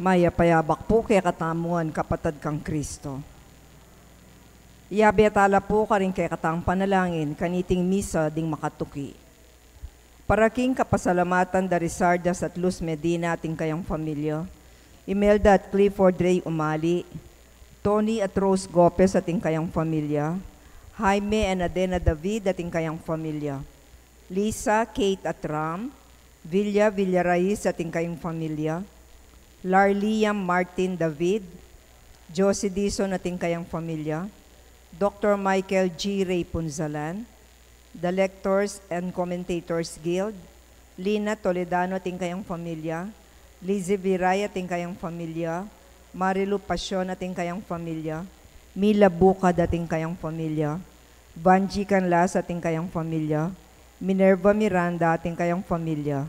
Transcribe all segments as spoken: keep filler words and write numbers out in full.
Mayap a abak pu kekatamu ngan, kapatad kang Kristo. Iyabe tala pu karing kekatang panalangin kaniting misa ding makatuki. Para king kapasalamatan da Rizardas at Luz Medina at ing kayang familia, Imelda at Clifford Ray Umali, Tony at Rose Gopez at ing kayang familia, Jaime and Adena David at ing kayang familia, Lisa, Kate at Ram, Villa Villarais at ing kayang familia, Larliam Martin David, Josie Dizon at ing kayang familia, Doktor Michael G. Ray Punzalan, the Lectors and Commentators Guild, Lina Toledano at ing kayang familia, Lizzie Viray at ing kayang familia, Marilu Pasion at ing kayang familia, Mila Bukad at ing kayang familia, Vanji Canlas at ing kayang familia, Minerva Miranda at ing kayang familia,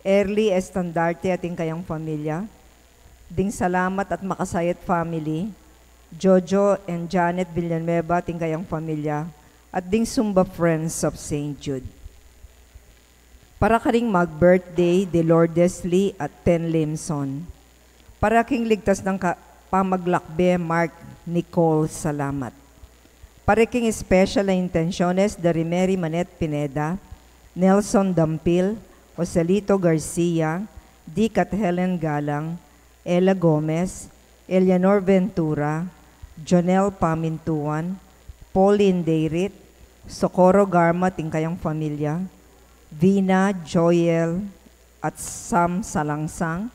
Erly Estandarte at ing kayang familia, ding Salamat at Makasayat family, Jojo and Janet Villanueva at ing kayang familia, at ding Zumba Friends of Saint Jude. Para karing mag-birthday, Delordes Lee at Ten Limson. Para king ligtas nang ka-, pamaglakbe, Mark Nicole Salamat. Para king special a intensyones da ri Mary Manette Pineda, Nelson Dampil, Joselito Garcia, Dick at Helen Galang, Ella Gomez, Eleanor Ventura, Jonel Pamintuan, Pauline Deirit, Socorro Garma at ing kayang familia, Vina, Joel, at Sam Salangsang,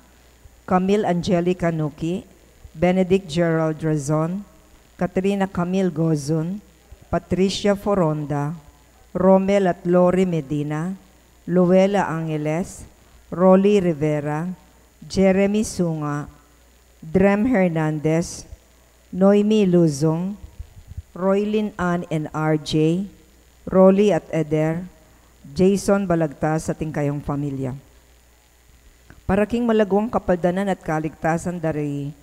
Camille Angelica Nuki, Benedict Gerald Razon, Katrina Camille Gozun, Patricia Foronda, Romel at Lori Medina, Luella Angeles, Rolly Rivera, Jeremy Sunga, Drem Hernandez, Noemi Luzon, Roylin Ann and R J, Rolly at Eder, Jason Balagtas at ing kayang familia. Para king malaguang kapaldanan at kaligtasan da ri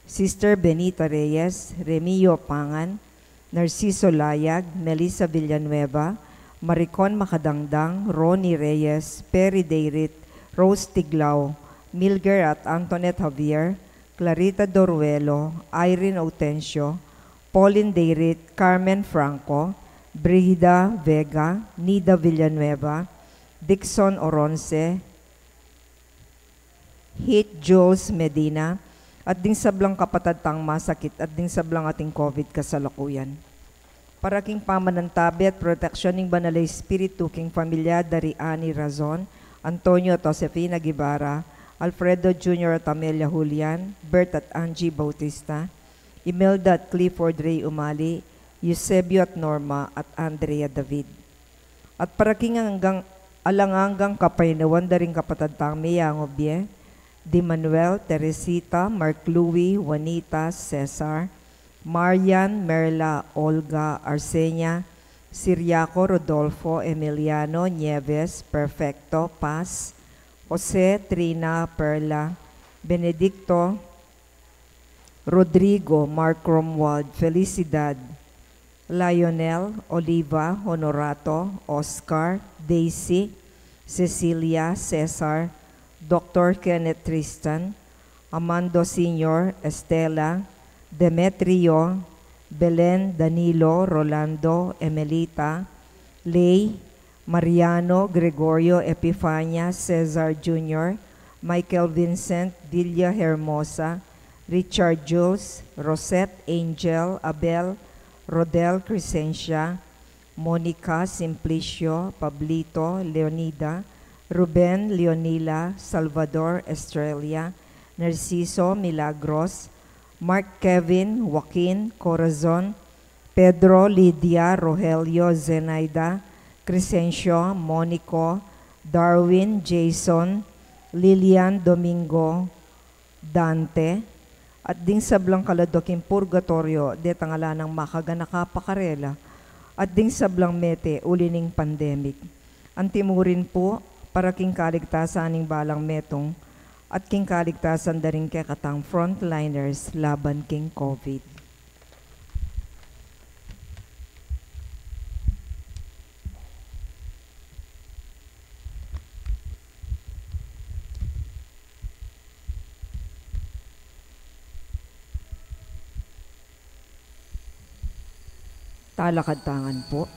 Sister Benita Reyes, Remio Pangan, Narciso Layag, Melissa Villanueva, Maricon Makadangdang, Ronnie Reyes, Perry Deirit, Rose Tiglao, Milger at Antoinette Javier, Clarita Doruelo, Irene Autencio, Pauline Deirit, Carmen Franco, Brigida Vega, Nida Villanueva, Dixon Oronce, Hit Jules Medina, at ding sablang kapatad tang masakit, at ding sablang ating COVID kasalukuyan. Para king pamanantabe at proteksyon ning Banal a Espiritu king familia da ri Annie Razon, Antonio at Josefina Guevara, Alfredo Junior at Amelia Julian, Bert at Angie Bautista, Imelda at Clifford Ray Umali, Eusebio at Norma, at Andrea David. At para king anggang, alang anggang kapaynawan da ring kapatad tang meyangub ye, di Manuel, Teresita, Mark Louie, Juanita, Cesar, Marian, Merla, Olga, Arsenia, Siriaco, Rodolfo, Emiliano, Nieves, Perfecto, Paz, Jose, Trina, Perla, Benedicto, Rodrigo, Mark Romuald, Felicidad, Lionel, Oliva, Honorato, Oscar, Daisy, Cecilia, Cesar, Doktor Kenneth Tristan, Amando Senior, Estela, Demetrio, Belen, Danilo, Rolando, Emelita, Lay, Mariano, Gregorio, Epifania, Cesar Junior, Michael Vincent, Dilia Hermosa, Richard Jules, Rosette, Angel, Abel, Rodel, Crescencia, Monica, Simplicio, Pablito, Leonida, Ruben, Leonila, Salvador, Estrella, Narciso, Milagros, Mark, Kevin, Joaquin, Corazon, Pedro, Lydia, Rogelio, Zenaida, Crescencio, Monico, Darwin, Jason, Lilian, Domingo, Dante, at ding sablang kaladwa king purgatorio, detang ala nang makaganaka pa karela, at ding sablang mete uli ning pandemic. Antimurin pu, para king kaligtasan ning balang metung, at king kaligtasan da ring kekatang frontliners laban king COVID. Talakad ta ngan pu.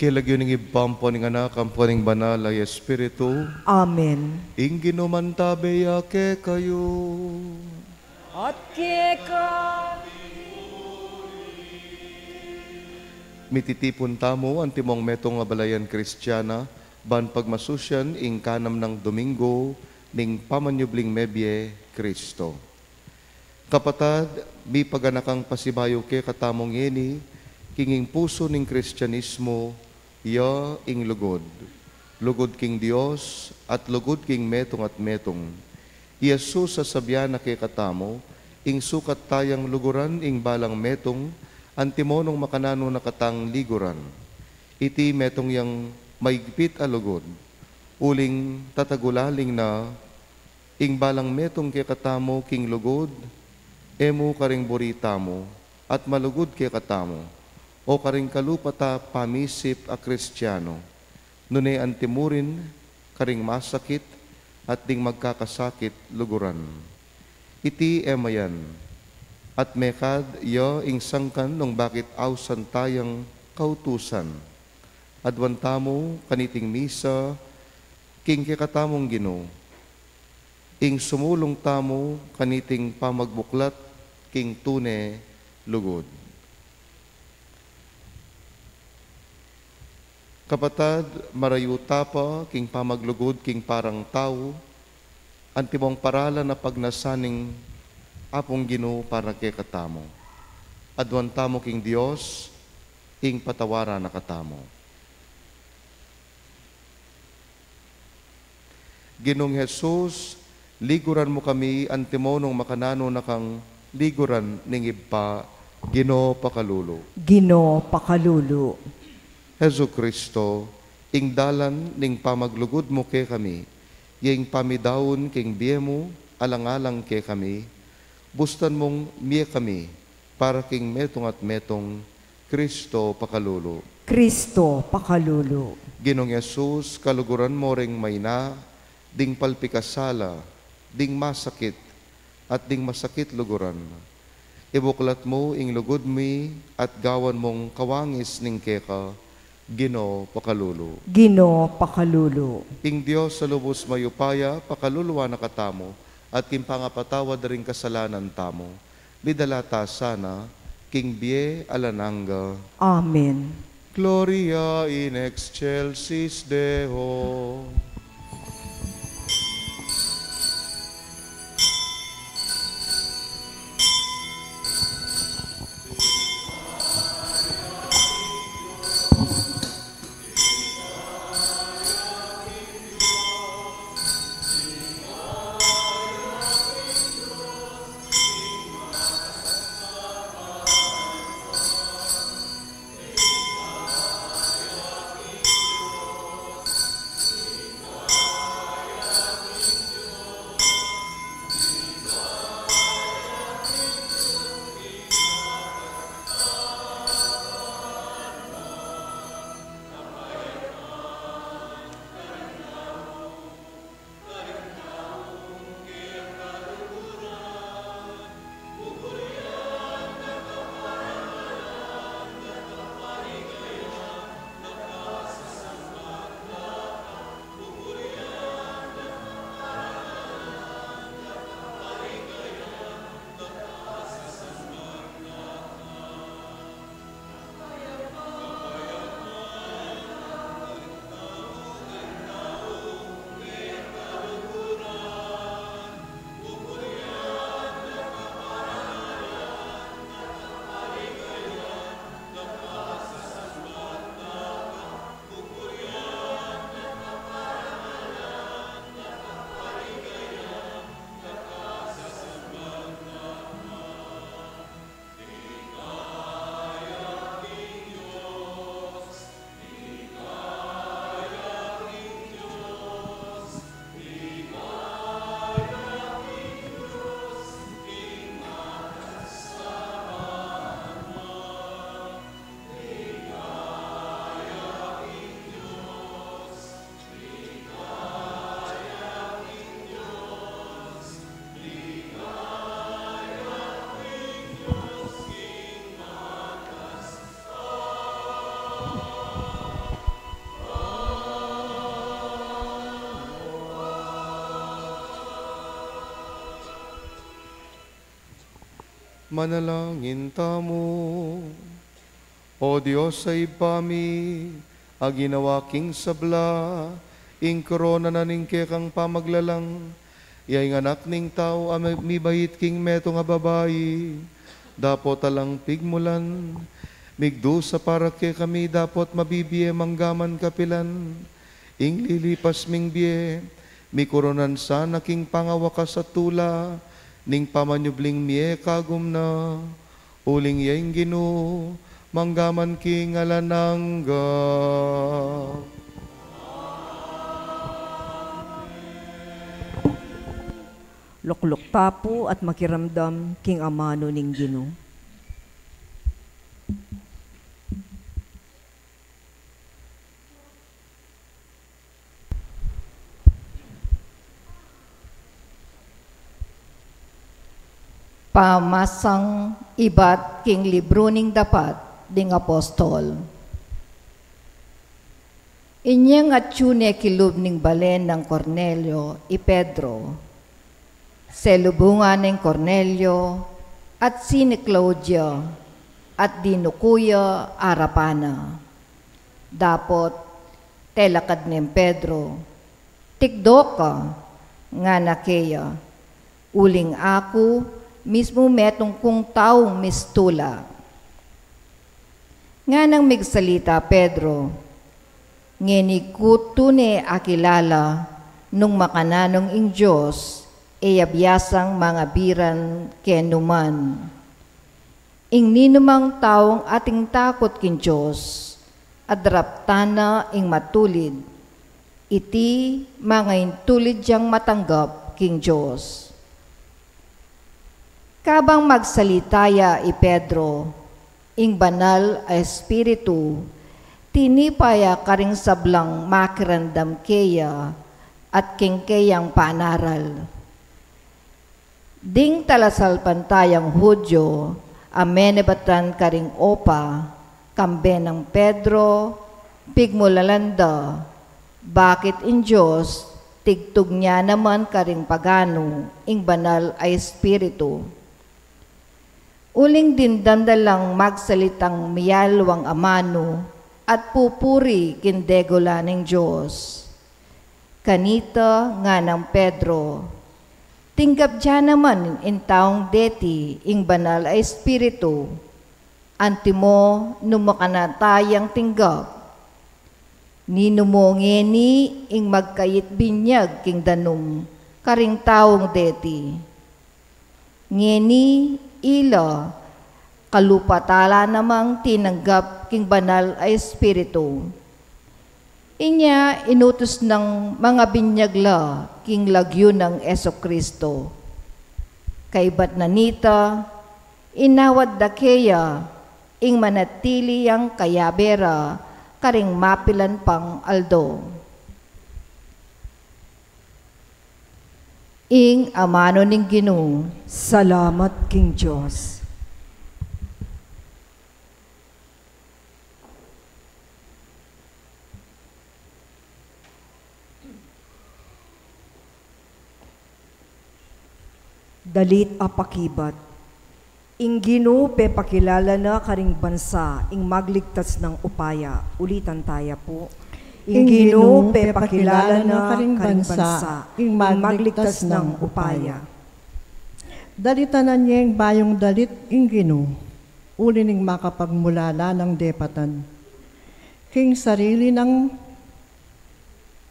King lagyu ning Ibpa, ampo ning Anak, ampo ning Banal a Espiritu. Amen. Ing Ginu mantabe ya kekayu. At keka. Mititipun tamu antimong metung a balayan Kristiana, ban pagmasusian ing kanam nang Domingo ning pamanyubling mebie Kristo. Kapatad, mipaganakang pasibayu kekatamu ngeni, king ing pusu ning Kristianismo, ya ing lugud. Lugud king Dios, at lugud king metung at metung. I Jesus a sabian na kekatamu, ing sukat tayang luguran ing balang metung, antimo nung makananu na katang liguran. Iti metung yang maigpit a lugud, uling tatagulaling na ing balang metung kekatamu king lugud, e mu karing buri tamu, at malugud kekatamu, o karing kalupa ta pamisip a Kristiano, nune antimurin karing masakit at ding magkakasakit luguran. Iti e mayan, at mekad ya ing sangkan nung bakit ausan tayang kautusan. Aduan tamu kaniting misa king kekatamung Ginu, ing sumulung tamu kaniting pamagbuklat king tune lugud. Kapatad, marayu ta pa king pamaglugud king parang tau, antimong paralan a pagnasan ning Apung Ginu para kekatamu. Aduan tamu king Dios, ing patawaran na katamu. Ginung Jesus, liguran mu kami antimo nung makananu na kang liguran ning Ibpa, Ginu pakalulu. Ginu pakalulu. Jesucristo, Ing dalan ning pamaglugud mu kekami, ya ing pamidaun king bie mu alang-alang kekami, bustan mung mie kami para king metung at metung. Kristo pakalulu. Kristo pakalulu. Ginung Jesus, kaluguran mu ring maina ding palpikasala, ding masakit, at ding masakit luguran. Ibuklat mu ing lugud mi at gawan mung kawangis ning keka. Ginu pakalulu. Ginu pakalulu. Ing Dios a lubus mayupaya pakaluluan na katamu, at king pangapatawad da ring kasalanan tamu, midala ta sana king bie alang angga. Amen. Gloria in excelsis Deo. Manalangin tamu. O Dios a Ibpa mi, a ginawa king sabla ing korona na ning kekang pamaglalang, ya ing Anak ning Tau a mi-, mibait king metung a babai, dapot alang pigmulan, migdusa para kekami dapot mabibie manggaman kapilan. Ing lilipas ming bie, mikoronan sana king pangawakas a tula ning pamanyubling mie kagum na, uling ya ing Ginu, manggaman king alang angga. Lukluk pa pu at makiramdam king amanu ning Ginu. Pamasang ibat king libru ning Dapat ding Apostol. Inyang atyu ne kilub ning balen nang Cornelio i Pedro, selubungan neng Cornelio at sine Claudia at dinuku ya arapan na. Dapot telakad neng Pedro, "Tikdo ka," ngana keya, "uling aku mismu metung kung taung mistula." Nganang migsalita Pedro, "Ngeni ku tune akilala nung makananu ing Dios, e ya biasang mangabiran kenu man. Ing ninumang taung ating takut king Dios, adraptan na ing matulid. Iti manga intulid yang matanggap king Dios. Kabang magsalita ya i Pedro, ing Banal a Espiritu tinipa ya karing sablang makiramdam keya at king keyang panaral. Ding talasalpantayang Hudyo a menebatan karing Jopa, kambe nang Pedro, pigmulalan da, bakit ing Dios tigtugyan naman karing paganu ing Banal a Espiritu? Uling dimdam da lang magsalitang miyalwang amanu at pupuri king degula ning Dios. Kanita nganang Pedro, tinggap da naman ing taung deti ing Banal a Espiritu, antimo nung makanatayang tinggap. Ninu mu ngeni ing magkait binyag king danum karing taung deti? Ngeni ila, kalupa tala namang tinanggap king Banal a Espiritu. Inya inutus nang mangabinyag la king lagyu nang Jesucristo. Kaybat na nita, inawad da keya ing manatili yang kayabe ra karing mapilan pang aldo. Ing amanu ning Ginu. Salamat king Dios. Dalit a pakibat. Ing Ginu pepakilala na karing bansa ing magligtas nang upaya. Ulitan taya pu. Ing Ginu pepakilala na karing bansa ing magligtas nang upaya. Dalitanan ye ing bayung dalit ing Ginu, uli ning makapagmulala nang depatan. King sarili nang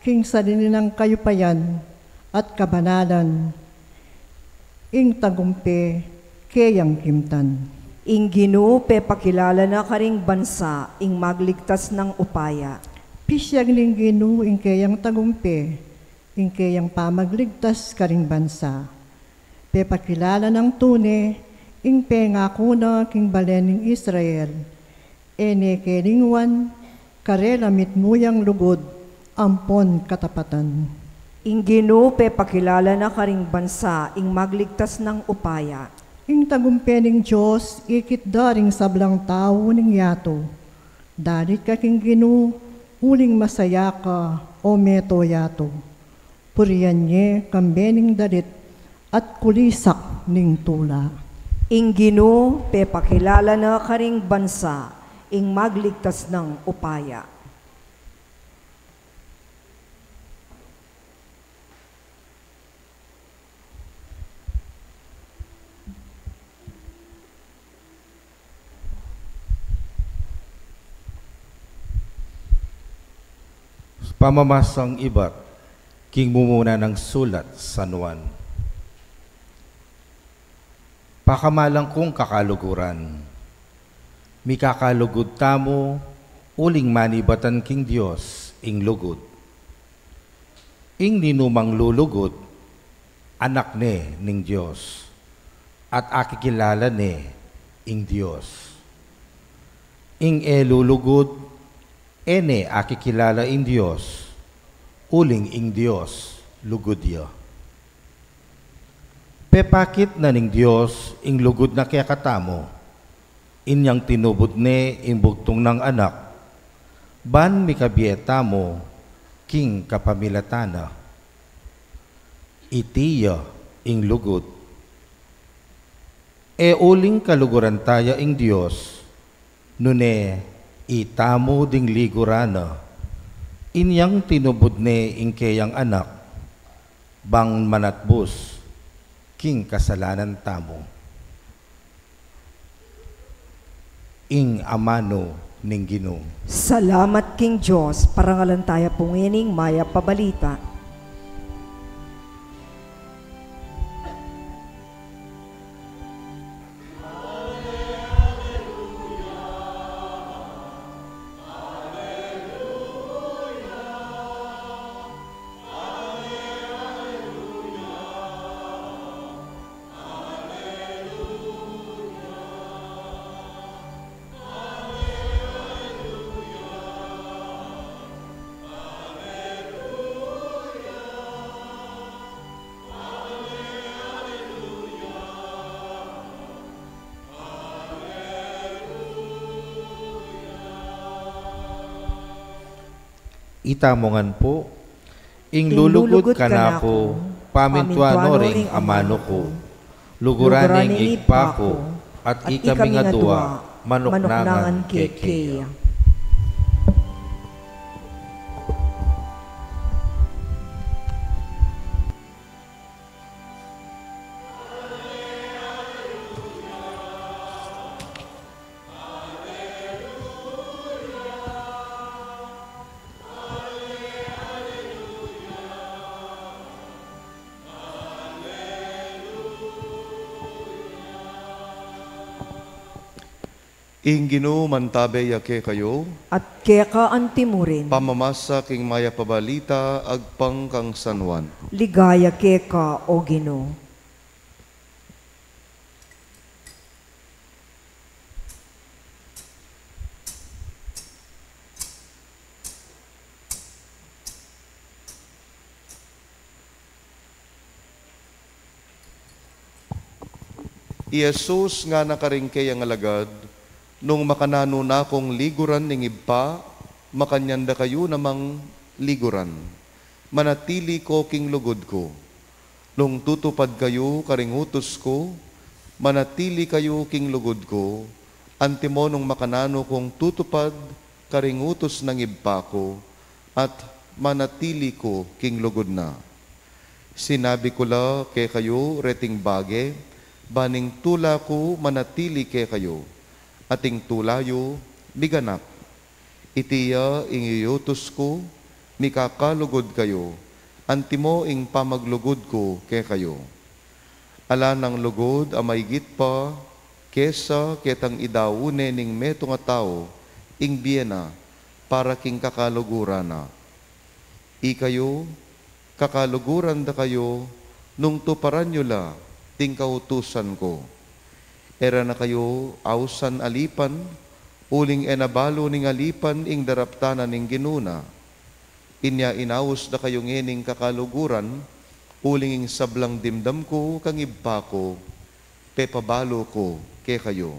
king sarili nang kayupayan at kabanalan, ing tagumpe keyang kimtan. Ing Ginu pepakilala na karing bansa ing magligtas nang upaya. Pisyag ning Ginu ing keyang tagumpe, ing keyang pamagligtas karing bansa. Pepakilala nang tune ing pengaku na king balen ning Israel, e ne kelingwan, karela mitmu yang lugud ampon katapatan. Ing Ginu pepakilala na karing bansa ing magligtas nang upaya. Ing tagumpe ning Dios ikit da ring sablang tau ning yatu. Dalit ka king Ginu, uling masaya ka, o meto yatu. Purian ye kambe ning dalit at kulisak ning tula. Ing Ginu pepakilala na karing bansa ing magligtas nang upaya. Pamamasang ibat king mumuna nang sulat San Juan. Pakamalan kung kakaluguran, mikakalugud tamu uling manibatan king Dios ing lugud. Ing ninumang lulugud, anak ne ning Dios, at akikilala ne ing Dios. Ing e lulugud, e ne akikilala ing Dios, uling ing Dios lugud ya. Pepakit na ning Dios ing lugud na kekatamu, inyang tinubud ne ing bugtung nang Anak, ban mikabie tamu king kapamilatan na. Iti ya ing lugud. E uling kaluguran taya ing Dios, nune itamu ding liguran na, inyang tinubud ne ing keyang Anak, bang manatbus king kasalanan tamu. Ing amanu ning Ginu. Salamat king Dios. Parangalan taya pu ngening mayap a balita. Itamu ngan pu, ing lulugud kanaku, pamintuan no ring amanu ku, luguran ne ing Ibpa ku, at ikami ngan dua, manuknangan kekeya. Ing Ginu mantabe ya kekayu. At keka antimurin. Pamamasa king Mayap a Balita agpang kang San Juan. Ligaya keka, O Ginu. I Jesus ngana karing kayang alagad, "Nung makananu na kung liguran ning Ibpa, makanyan da kayu namang liguran. Manatili ko king lugud ku. Nung tutupad kayu karing utus ku, manatili kayu king lugud ku, antimo nung makananu kung tutupad karing utus nang Ibpa ku, at manatili ku king lugud na. Sinabi ku la kekayu reting bage, ban ing tula ku manatili kekayu, at ing tula yu miganap. Iti ya ing iyutus ku, mikakalugud kayu, antimo ing pamaglugud ku kekayu. Ala nang lugud a maigit pa kesa ketang idaun ne ning metung a tau ing bie na para king kakaluguran na. Ikayu, kakaluguran da kayu nung tuparan yu la ding kautusan ku. E ra na kayu ausan alipan, uling e na balu ning alipan ing daraptan na ning Ginu na. Inya inaus da kayu ngening kakaluguran, uling ing sablang dimdam ku kang Ibpa ku, pepabalu ku kekayu.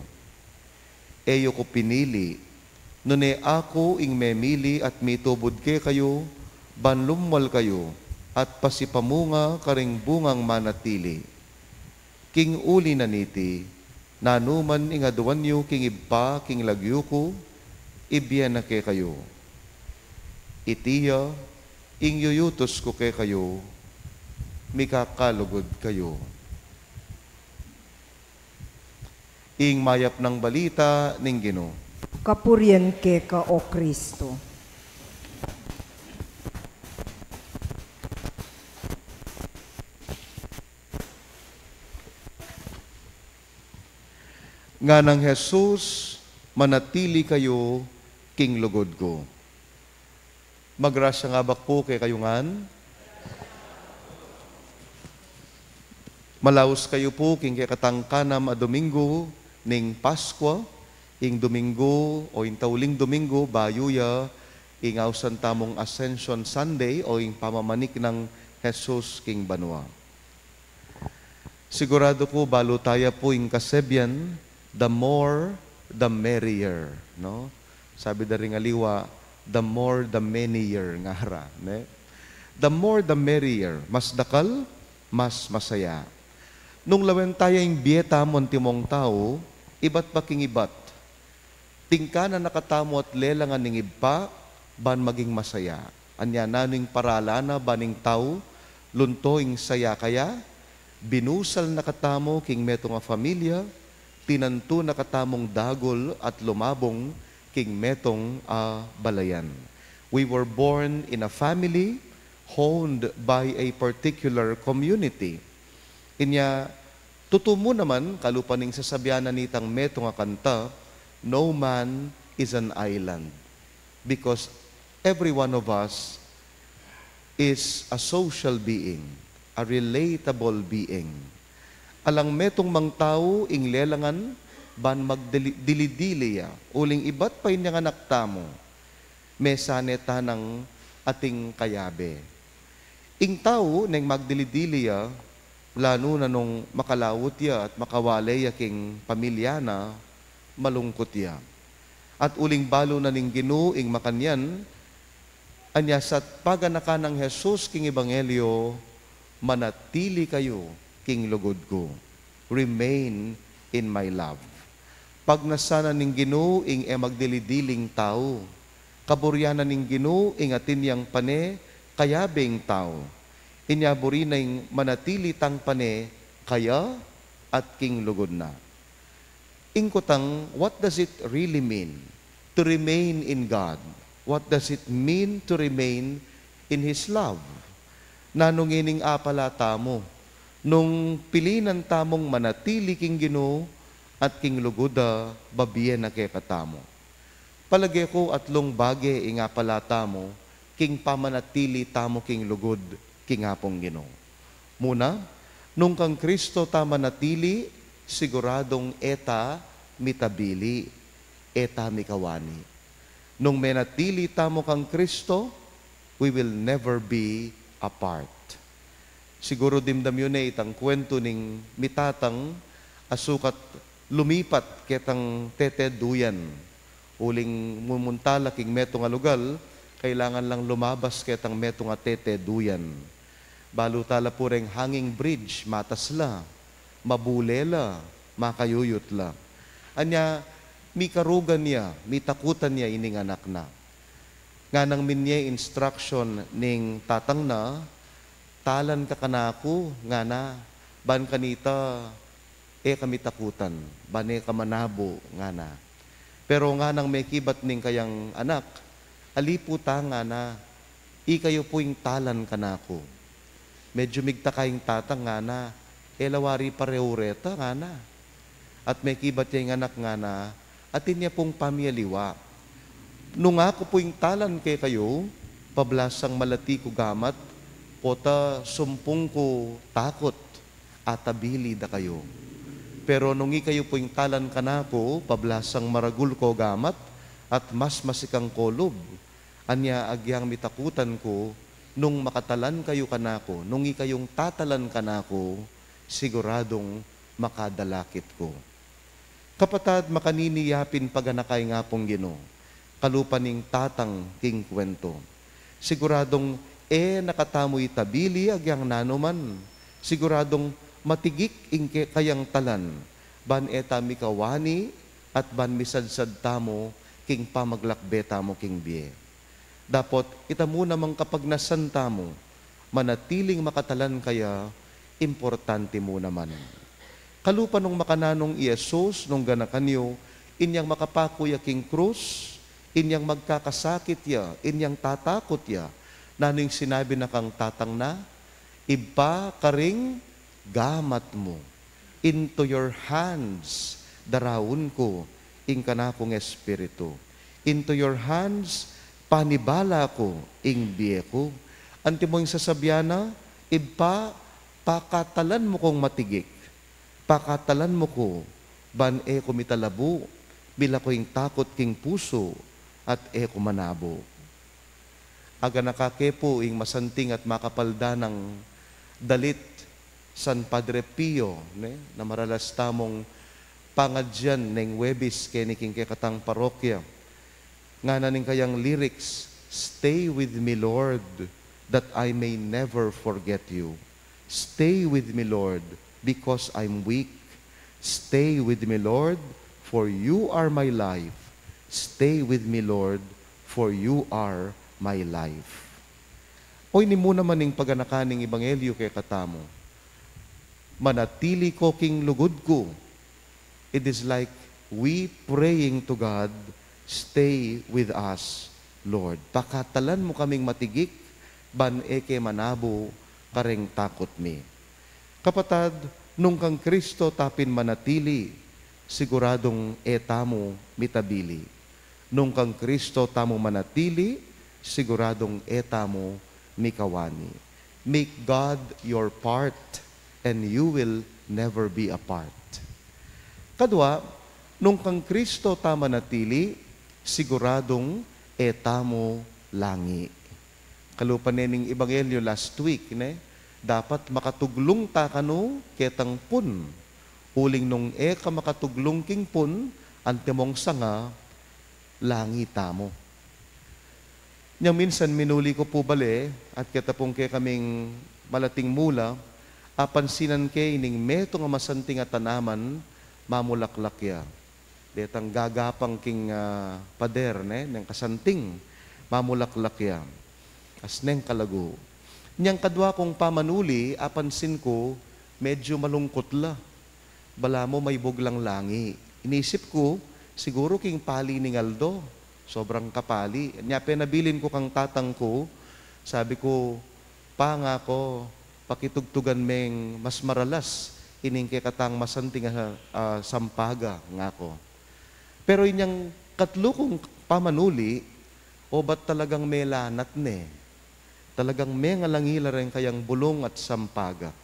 E yu ku pinili, nune aku ing memili at mitubud kekayu, ban lumwal kayu at pasipamunga karing bungang manatili. King uli na niti, nanu man ing aduan yu king Ibpa king lagyu ku, ibie na kekayu. Iti ya ing iyutus ku kekayu, mikakalugud kayu." Ing mayap nang balita ning Ginu. Kapurian keka, O Kristo. Nganang Jesus, "Manatili kayu king lugud ku." Magrasya ing abak pu kekayu ngan. Malaus kayu pu king kekatang kanam a Domingo ning Paskwa, ing Domingo o ing tauling Domingo bayu ya ing ausan tamung Ascension Sunday o ing pamamanik nang Jesus king banua. Siguradu ku balu taya pu ing kasebian, "The more, the merrier," no? Sabi da ring aliwa, "The more, the menier," ngara, ne? The more, the merrier. Mas dakal, mas masaya. Nung lawen taya ing bie tamu antimong tau, ibat pa king ibat, tingkanan na katamu at lelangan ning Ibpa ban maging masaya. Anya nanu ing paralan na ban ing tau lunto ing saya kaya? Binusal na katamu king metung a familia, tinantu na katamung dagul at lumabung king metung a balayan. We were born in a family honed by a particular community. Inya, tutu mu naman, kalupa ning sasabian na nitang metung a kanta, "No man is an island," because every one of us is a social being, a relatable being. Alang metung mang tau ing lelangan ban magdili-, dili-dili ya, uling ibat pa inyang anak tamu, mesan ne ta nang ating kayabe. Ing tau neng magdili-dili ya, lanu na nung makalaut ya at makawale ya king pamilya na, malungkut ya. At uling balu na ning Ginu ing makanyan, Anya, sa paganakan nang Jesus king ebanghelyo, "Manatili kayu king lugud ku." Remain in my love. Pagnasan na ning Ginu ing e magdili-diling tau. Kaburian na ning Ginu ing atin yang pane kayabe ing tau. Inya buri na ing manatili tang pane kaya at king lugud na. Ing kutang, what does it really mean to remain in God? What does it mean to remain in His love? Nanu ngening apala tamu nung pilinan tamung manatili king Ginu at king lugud a babie na kekatamu? Palage ku atlung bage ing apala tamu king pamanatili tamu king lugud king Apung Ginu. Muna, nung kang Kristo ta manatili, siguradung e ta mitabili, e ta mikawani. Nung menatili tamu kang Kristo, we will never be apart. Siguru dimdam yu ne itang kuwentu ning mitatang a sukat lumipat ketang tete duyan. Uling mumunta la king metung a lugal, kailangan lang lumabas ketang metung a tete duyan. Balu ta la pu reng hanging bridge, matas la, mabule la, makayuyut la. Anya, mikarugan ya, mitakutan ya ining anak na. Nganang minye instruction ning tatang na, "Talan ka kanaku," ngana, "ban kanita e ka mitakutan, ban e ka manabu," ngana. Pero nganang mekibat ning kayang anak, "Ali pu ta," ngana, "ikayu pu ing talan kanaku." Medyu migtaka ing tatang ngana, "E la wari parehu reta," ngana. At mekibat ya ing anak ngana, "Atin ya pung pamialiwa. Nung aku pu ing talan kekayu, pablasang malati ku gamat, pota sumpung ku takut, atabili da kayu. Pero nung ikayu pu ing talan kanaku, pablasang maragul ko gamat, at mas masikang ko lub. Anya agyang mitakutan ku, nung makatalan kayu kanaku, nung ikayung tatalan kanaku, siguradung makadalakit ku." Kapatad, makanini ya pin paganaka ing Apung Ginu, kalupa ning tatang king kuwentu. Siguradung e na katamu itabili agyang nanu man. Siguradung matigik ing ke-, kayang talan, ban e ta mikawani at ban misadsad tamu king pamaglakbe tamu king bie. Dapot ita mu namang kapagnasan tamu, manatiling makatalan kaya, importante mu naman. Kalupa nung makananung i Jesus, nung ganakan yu, inyang makapaku ya king krus, inyang magkakasakit ya, inyang tatakut ya, nanu ing sinabi na kang tatang na? "Ibpa, karing gamat mu. Into your hands daraun ku ing kanakung espiritu. Into your hands panibala ku ing bie ku." Antimo ing sasabian na, "Ibpa, pakatalan mu kung matigik. Pakatalan mu ku ban e ku mitalabu, mila ku ing takut king pusu, at e ku manabu." Aganaka ke pu ing masanting at makapaldanang dalit San Padre Pio, ne, na maralas tamung pangadyan neng Huwebes keni king kekatang parokya. Ngana ning kayang lyrics, "Stay with me, Lord, that I may never forget you. Stay with me, Lord, because I'm weak. Stay with me, Lord, for you are my life. Stay with me, Lord, for you are my life." Oyni mu naman ing paganaka ning ebanghelyo kekatamu, "Manatili ko king lugud ku." It is like we praying to God, "Stay with us, Lord. Pakatalan mu kaming matigik, ban e ke manabu kareng takut mi." Kapatad, nung kang Kristo ta pin manatili, siguradung e tamu mitabili. Nung kang Kristo tamu manatili, siguradung e tamu mikawani. Make God your part and you will never be apart. Kadwa, nung kang Kristo ta manatili, siguradung e tamu langi. Kalupa ne ning ebanghelyo last week, ne? Dapat makatuglung ta kanu ketang pun. Uling nung e ka makatuglung king pun, antimong sanga, langi tamu. Nyang minsan minuli ku pu bale, at keta pung kekaming malating mula, apansinan ke ining metung a masanting a tanaman, mamulaklak ya. Detang gagapang king, ah, pader, ne, neng kasanting, mamulaklak ya. As neng kalagu. Nyang kadwa kung pamanuli, apansin ku, medyo malungkut la. Balamu maibug lang langi. Inisip ku, siguru king pali ning aldo. Sobrang kapali. Nya penabilin ku kang tatang ku, sabi ku, "Pa," ngaku, "pakitugtugan meng mas maralas ining kekatang masanting a, ah, sampaga," ngaku. Pero inyang katlu kung pamanuli, obat talagang melanat ne. Talagang mengalangi la reng kayang bulung at sampaga.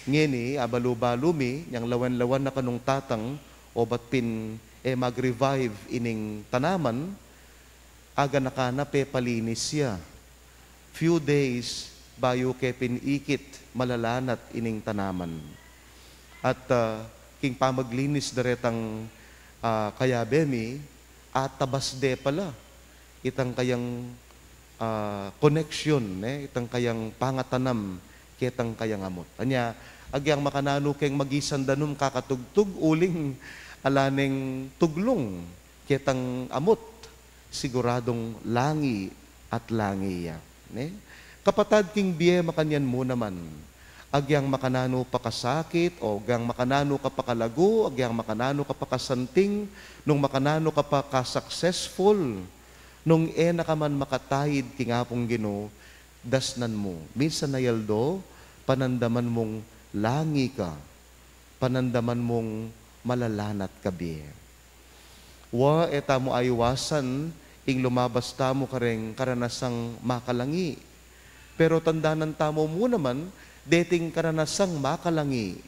Ngeni, abalu-balu mi, nyang lawen-lawen na kanung tatang, obat pin e mag-revive ining tanaman, aganakan na pepalinis ya. Few days bayu ke pin ikit malalanat ining tanaman. At, ah, king pamaglinis daretang, ah, kayabe mi, atabas de pala itang kayang, ah, koneksyon, ne? Itang kayang pangatanam ketang kayang amut. Anya, agyang makananu keng magisan danum kakatugtug, uling ala neng tuglung ketang amut, siguradung langi at langi ya, ne? Kapatad, king bie makanyan mu naman, agyang makananu pakasakit, o agyang makananu kapakalagu, agyang makananu kapakasanting, nung makananu kapakasuccessful, nung e na ka man makataid king Apung Ginu, dasnan mu. Minsan a aldo, panandaman mung langi ka, panandaman mung malalanat ka bie. Wa, e tamu aiwasan ing lumabas tamu kareng karanasang makalangi. Pero tandanan tamu mu naman, deting karanasang makalangi,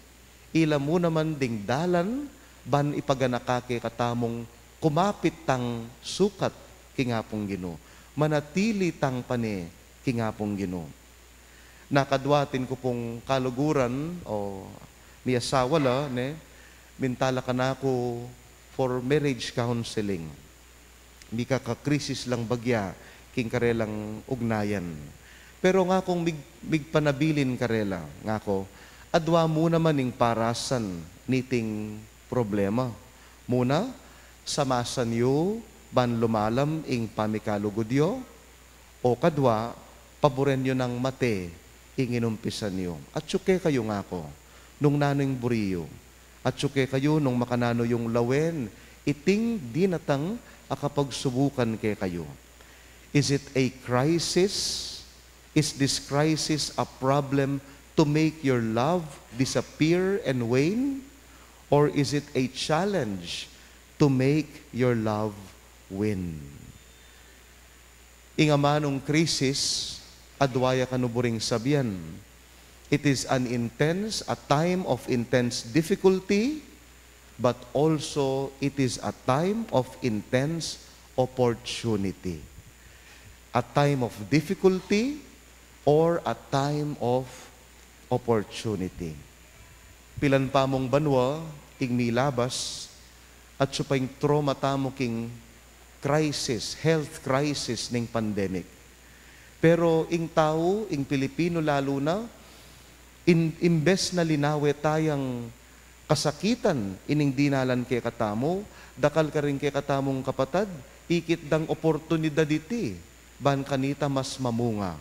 ila mu naman ding dalan ban ipaganaka kekatamung kumapit tang sukat king Apung Ginu, manatili tang pane king Apung Ginu. Nakadwa atin ku pung kaluguran, o miyasawa la, ne, minta la kanaku for marriage counseling. Mika ka-krisis lang bagya king karelang ugnayan. Pero ngakung mig-, migpanabilin karela, ngaku, adwa mu naman ing parasan niting problema. Muna, samasan yu ban lumalam ing pamikalugud yu, o kadwa, paburen yu nang mate ing inumpisan yu. Atyu kekayu, ngaku, nung nanu ing buri yu. Atyu kekayu nung makananu yung lawen iting dinatang a kapagsubukan kekayu. Is it a crisis? Is this crisis a problem to make your love disappear and wane? Or is it a challenge to make your love win? Ing amanung krisis, adwa ya kanu buring sabian. It is an intense, a time of intense difficulty, but also it is a time of intense opportunity. A time of difficulty or a time of opportunity. Pilan pa mung banua ing milabas, atyu pa ing trauma tamu king crisis, health crisis ning pandemic. Pero ing tau, ing Pilipino lalu na, in-, imbes na linawe tayang kasakitan ining dinalan kekatamu, dakal karing kekatamung kapatad, ikit dang oportunidad iti ban kanita mas mamunga.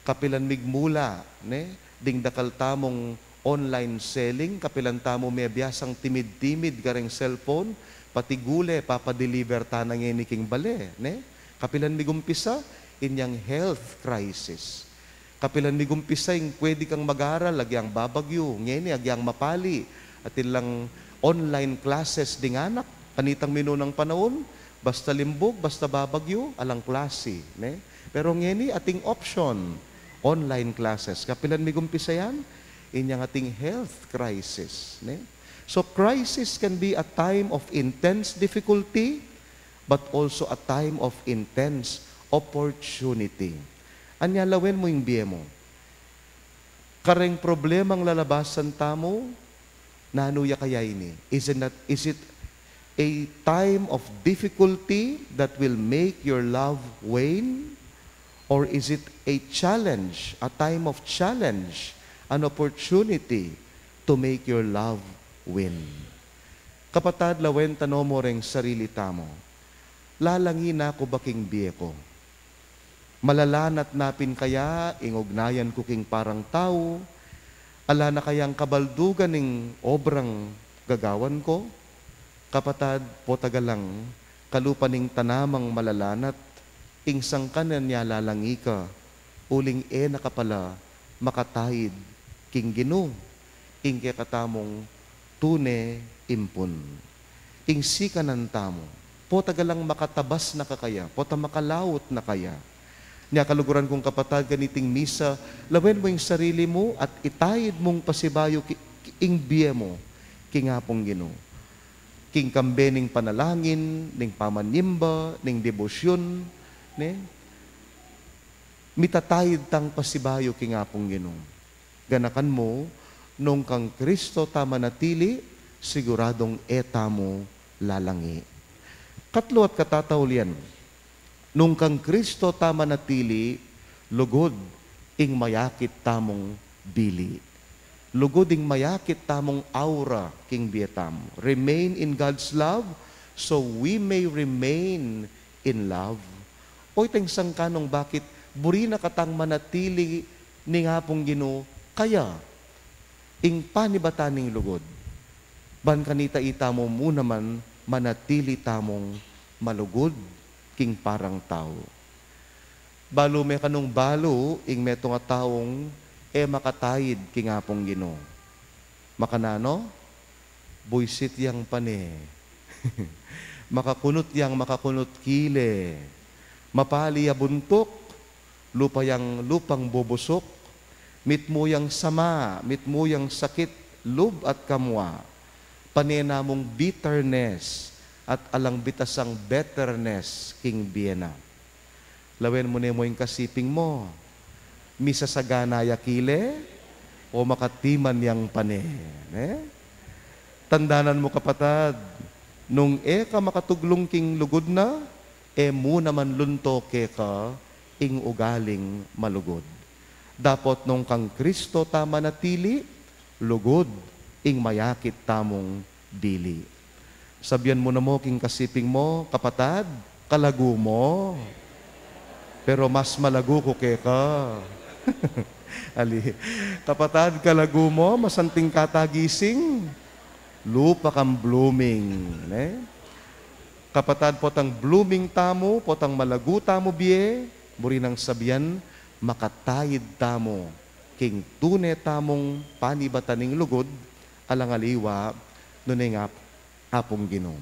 Kapilan migmula, ne, ding dakal tamung online selling, kapilan tamu mebiasang timid-timid kareng cellphone, pati gule, papadeliver ta na ngeni king bale, ne? Kapilan migumpisa, inyang health crisis. Kapilan migumpisa ing pwede kang mag-aral, agyang babagyu, ngeni agyang mapali, atin lang online classes ding anak, kanitang minunang panaun, basta limbug, basta babagyu, alang klasi, ne? Pero ngeni ating option, online classes. Kapilan migumpisa yan? Inyang ating health crisis, ne? So crisis can be a time of intense difficulty, but also a time of intense opportunity. Anya lawen mu ing bie mu. Kareng problemang lalabasan tamu, nanu ya kaya ini? Is it not, is it a time of difficulty that will make your love wane? Or is it a challenge, a time of challenge, an opportunity to make your love win? Kapatad, lawen ta no mu reng sarili tamu. Lalangi na ku ba king bie ku? Malalanat na pin kaya ing ugnayan ku king parang tau? Ala na kayang kabaldugan ning obrang gagawan ku? Kapatad, potagalang kalupa ning tanamang malalanat, ing sangkan ya lalangi ka, uling e na ka pala makataid king Ginu, ing kekatamung tune impun. Ing sikanan tamu, potagalang makatabas na ka kaya, pota makalaut na kaya. Nya kaluguran kung kapatad, kaniting misa, lawen mu ing sarili mu at itaid mung pasibayu ki-, ki-, ing bie mu king Apung Ginu. King kambe ning panalangin, ning pamanyimba, ning debosyun, ne? Mitataid tang pasibayu king Apung Ginu. Ganakan mu, nung kang Kristo ta manatili, siguradung e tamu lalangi. Katlu at katataulian, nung kang Kristo ta manatili, lugud ing mayakit tamung bili. Lugud ing mayakit tamung aura king bie tamu. Remain in God's love, so we may remain in love. O iteng sangkan nung bakit buri na katang manatili ning Apung Ginu kaya ing panibatan ning lugud. Ban kanita itamu mu naman manatili tamung malugud king parang tau. Balu me kanung balu ing metung a taung e makataid king Apung Ginu. Makananu? Buisit yang pane. Makakunut yang makakunut kile. Mapali a buntuk, lupa yang lupang bubusuk, mitmu yang sama, mitmu yang sakit, lub at kamua. Pane na mung bitterness at alang bitasang betterness king bie na. Lawen mu ne mu ing kasiping mu. Misasagana ya kile o makatiman yang pane, ne? Tandanan mu, kapatad, nung e ka makatuglung king lugud na, e mu naman lunto keka ing ugaling malugud. Dapot nung kang Kristo ta manatili, lugud ing mayakit tamung bili. Sabian mu na mu king kasiping mu, kapatad, kalagu mu. Pero mas malagu ku keka. Ali, kapatad, kalagu mu, masanting ka ta gising. Lupa kang blooming, ne? Kapatad, potang blooming tamu, potang malagu tamu bie, buri nang sabian, makataid tamu king tune tamung panibatan ning lugud, alang aliwa, nune ing Ap-, Apung Ginu.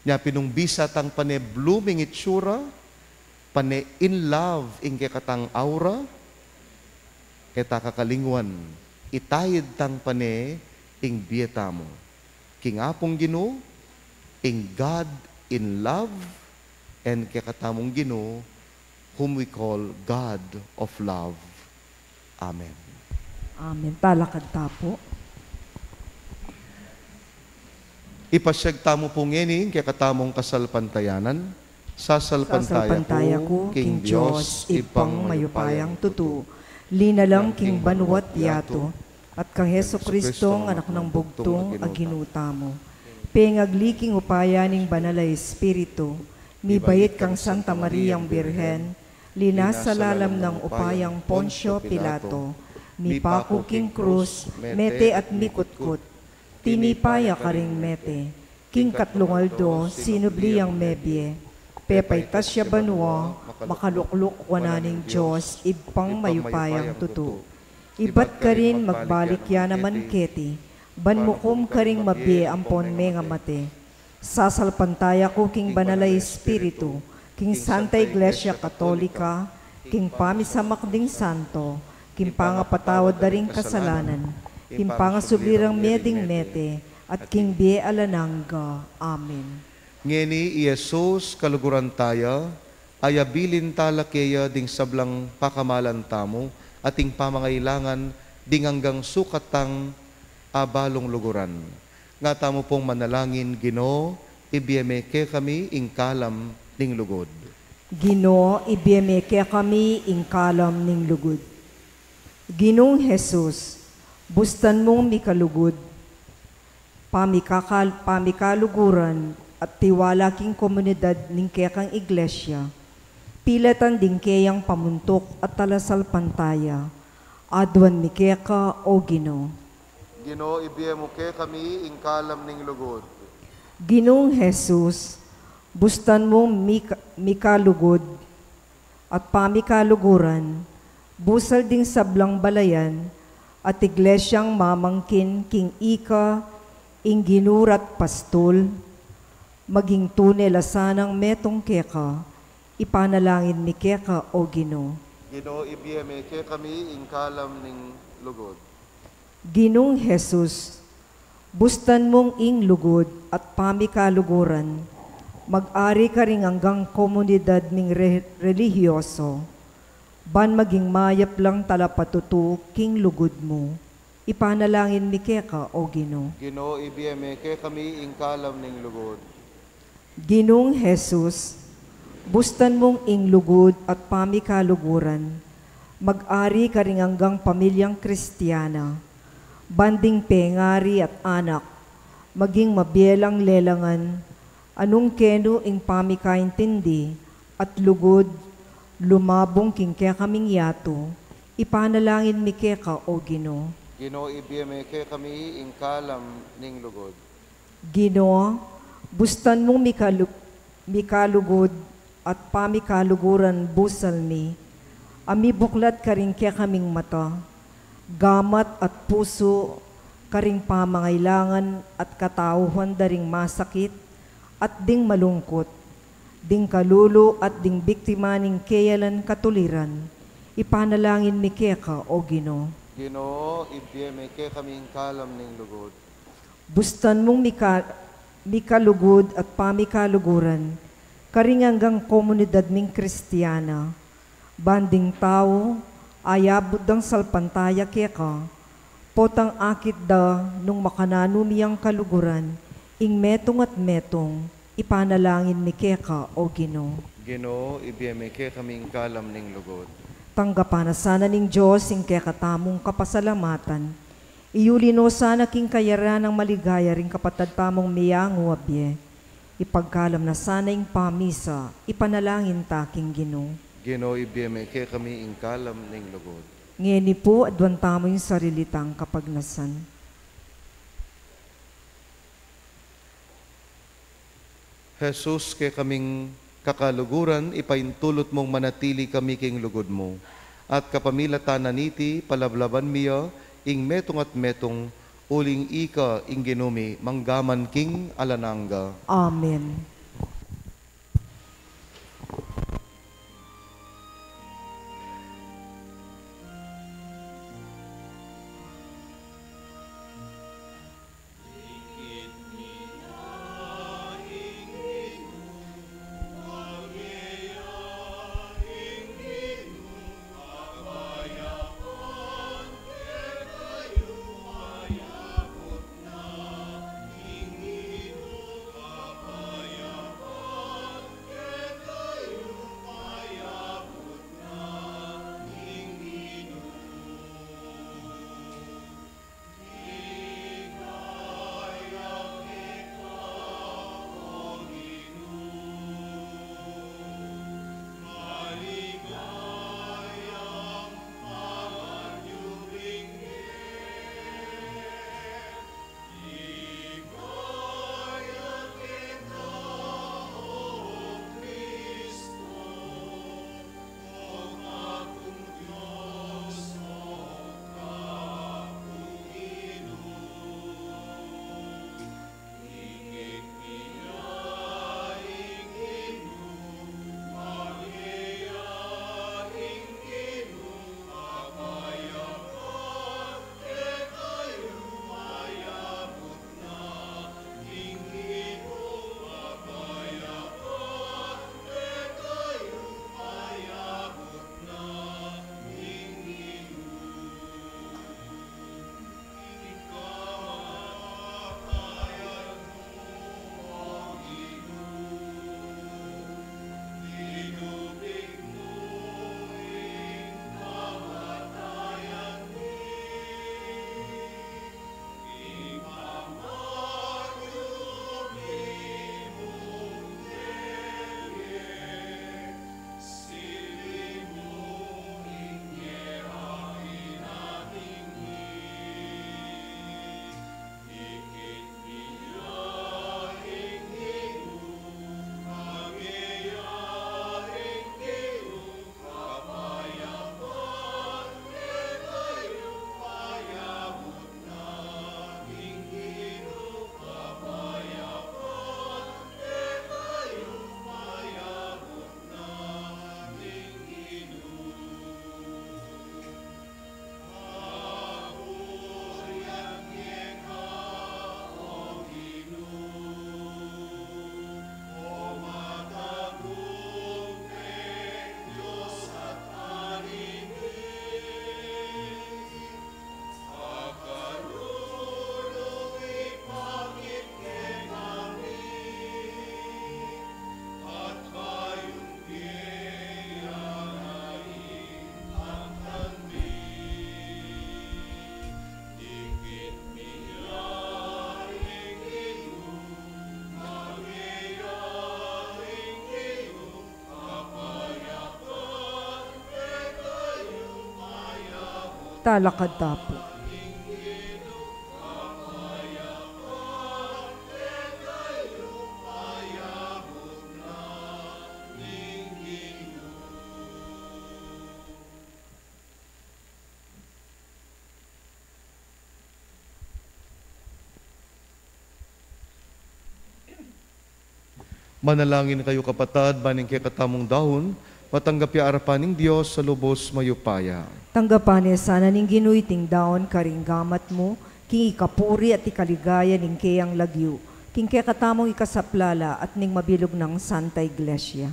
Nya pin nung bisa tang pane blooming itsura, pane in love ing kekatang aura, e ta kakalingwan, itaid tang pane ing bie tamu king Apung Ginu, ing God in love, and kekatamung Ginu, whom we call God of love. Amen. Amen. Talakad ta pu. Ipasiag tamu pu ngeni ing kekatamung kasalpantayanan. Sasalpantaya ku king Dios, Ibpang mayupayang tutu, linalang king banua't yatu, at kang Jesucristo, Anak nang bugtung a Ginu tamu. Pengagli king upaya ning Banal a Espiritu, mibait kang Santa Mariang Birhen, linasa lalam nang upayang Poncio Pilato, mipaku king krus, mete at mikutkut, tinipa ya karing mete, king katlung aldo sinubli yang mebie, pepaitas ya banua, makalukluk wanan ning Dios, Ibpang mayupayang tutu. Ibat karin magbalik ya naman keti, ban mukum karing mabie ampon mengamate. Sasalpantaya ku king Banal a Espiritu, king Santa Iglesia Katolika, king pamisamak ding santo, king pangapatawad da ring kasalanan, king pangasubli rang mie ding mete, at king bie alang angga. Amen. Ngeni i Jesus, kaluguran taya, ayabilin tala keya ding sablang pakamalan tamu, at ing pamangailangan ding anggang sukat tang abalung luguran. Nga tamu pung manalangin, Ginu, ibie me kekami ing kalam ning lugud. Ginu, ibie me kekami ing kalam ning lugud. Ginung Jesus, bustan mung mikalugud, pamikakal-, pamikaluguran at tiwala king komunidad ning kekang iglesia, pilatan ding keyang pamuntuk at talasalpantaya, aduan mi keka, O Ginu. Ginu, ibie mu kekami ing kalam ning lugud. Ginung Jesus, bustan mung mika-, mikalugud at pamikaluguran, busal ding sablang balayan at iglesiang mamangkin king ika ing ginurat pastul, maging tune la sanang metung keka, ipanalangin mi keka, O Ginu. Ginu, ibie me kekami ing kalam ning lugud. Ginung Jesus, bustan mung ing lugud at pamikaluguran, mag-ari karing anggang komunidad ning re-, relihiyoso, ban maging mayap lang talapatutu king lugud mu. Ipanalangin mi keka, O Ginu. Ginu, ibie me kekami ing kalam ning lugud. Ginung Jesus, bustan mung ing lugud at pamikaluguran, mag-ari karing anggang pamilyang Kristiana, ban ding pengari at anak, maging mabie lang lelangan, anung kenu ing pamikaintindi at lugud, lumabung king kekaming yatu, ipanalangin mi keka, O Ginu. Ginu, ibie me kekami ing kalam ning lugud. Ginu, bustan mung mikalu-, mikalugud at pamikaluguran busal mi, a mibuklat karing kekaming mata, gamat at pusu, karing pamangailangan at katauhan da ring masakit at ding malungkut, ding kalulu at ding biktima ning keyalan katuliran, ipanalangin mi keka, O Ginu. Ginu, ibie me kekami ing kalam ning lugud. Bustan mung mika-, mikalugud at pamikaluguran, karing anggang komunidad ming Kristiana, ban ding tau, ayabut dang salpantaya keka, potang akit da nung makananu mi yang kaluguran, ing metung at metung, ipanalangin mi keka, O Ginu. Ginu, ibie me kekami ing kalam ning lugud. Tanggapan na sana ning Dios ing kekatamung kapasalamatan. Iyuli no sana king kayarian nang maligaya ring kapatad tamung miyangu a bie. Ipagkalam na sana ing pamisa, ipanalangin ta king Ginu. Ginu, ibie me kekami ing kalam ning lugud. Ngeni pu, aduan tamu ing sarili tang kapagnasan. Jesus, kekaming kakaluguran, ipaintulut mung manatili kami king lugud mu. At kapamilatan na niti, palablaban mi ya ing metung at metung, uling ika ing Ginu mi, mangga man king alang angga. Amen. Talakad ta pu. Manalangin kayu, kapatad, ban ing kekatamung daun matanggap ya arapan ning Dios a lubos mayupaya. Tanggapan ne sana ning Ginu iting daun karing gamat mu, king ikapuri at ikaligaya ning keyang lagyu, king kekatamung ikasaplala at ning mabilug nang Santa Iglesia.